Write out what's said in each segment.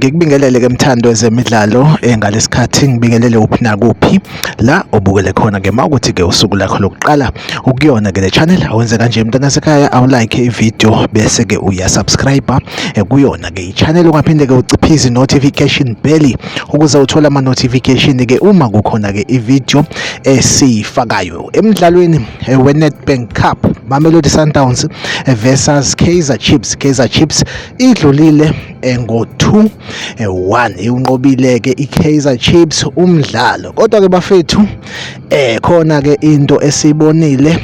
Ngikubingelele ke mthando wezemidlalo ngalesikhathi ngibingelele uphi nakuphi la obukele khona ke mawukuthi ke usuku lakho lokuqala ukuyona ke le channel awenze kanje mntana sekhaya awulike ivideo bese ke uyasubscribe kuyona ke i-channel. Ungaphinde ke uciphize notification bell ukuze uthole ama notification ke uma kukhona ke ivideo esiyifakayo. Emdlalweni we-Nedbank Cup, Mamelodi Sundowns versus Kaizer Chiefs, Kaizer Chiefs idlulile ngo-2-1, iwunqobile ke i-Kaizer Chiefs umdlalo. Kodwa ke bafethu, khona ke into esiyibonile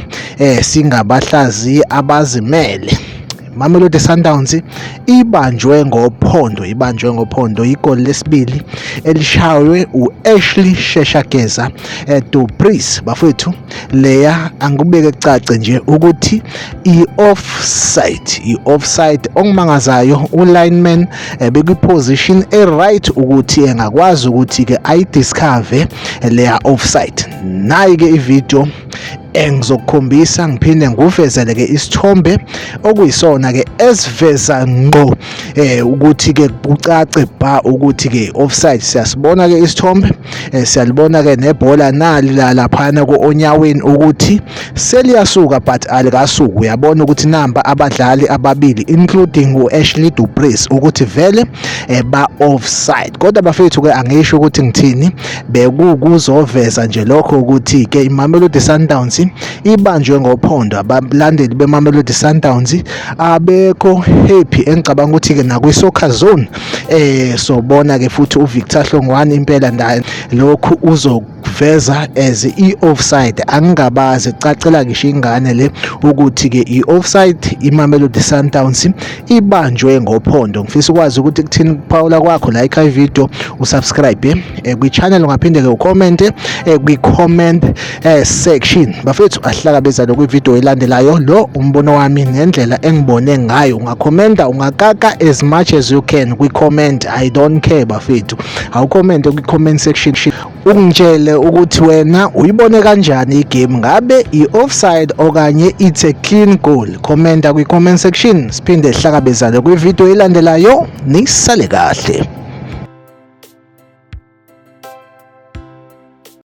singabahlaziyi abazimele. Mamelodi Sundowns ibanjwe ngophondo, ibanjwe ngophondo igoli lesibili elishaywe u-Ashley Sheshageza Du Preez. Bafethu, leya angikubeke kucace nje ukuthi i-offside, i-offside. Okumangazayo, u-lineman bekwi-position e-right ukuthi engakwazi ukuthi-ke ayidiscover leya offside. Nayi-ke ivideo engizokukhombisa, ngiphinde ngikuvezele ke isithombe okuyisona ke esiveza ngqo ukuthi ke kucace ba ukuthi ke offside. Siyasibona ke isithombe, siyalibona ke nebhola nali la laphana ku-onyaweni ukuthi seliyasuka, but alikasuki. Uyabona ukuthi namba abadlali ababili, including u-Ashley Du Preez, ukuthi vele ba offside. Kodwa bafethu ke, angisho ukuthi ngithini, bekukuzoveza nje lokho ukuthi ke iMamelodi Sundowns ibanjwe ngophondo. Abalandeli beMamelodi Sundowns abekho happy. Engicabanga ukuthi ke nakwi-Soccer Zone sobona ke futhi uVictor Hlongwane impela ndaye lokhu uzokuveza as i-offside. Angingabazi, cacela ngisho ingane le ukuthi ke i-offside, iMamelodi Sundowns ibanjwe ngophondo. Ngifisa ukwazi ukuthi kuthini kuphawula kwakho. Like ivideo, usubscribe kwi-channel, ungaphinde ke ucomment kwi-comment section. Bafethu, ahlangabezane kwi-video elandelayo. Lo umbono wami ngendlela engibone ngayo. Ungakhomenta, ungakaka as much as you can kwi-comment, I don't care. Bafethu, awucommente kwi-comment section, ungitshele ukuthi wena uyibone kanjani igame, ngabe i-offside okanye it's a clean goal. Commenta kwi-comment section, siphinde sihlangabezane kwi-video elandelayo. Nisale kahle.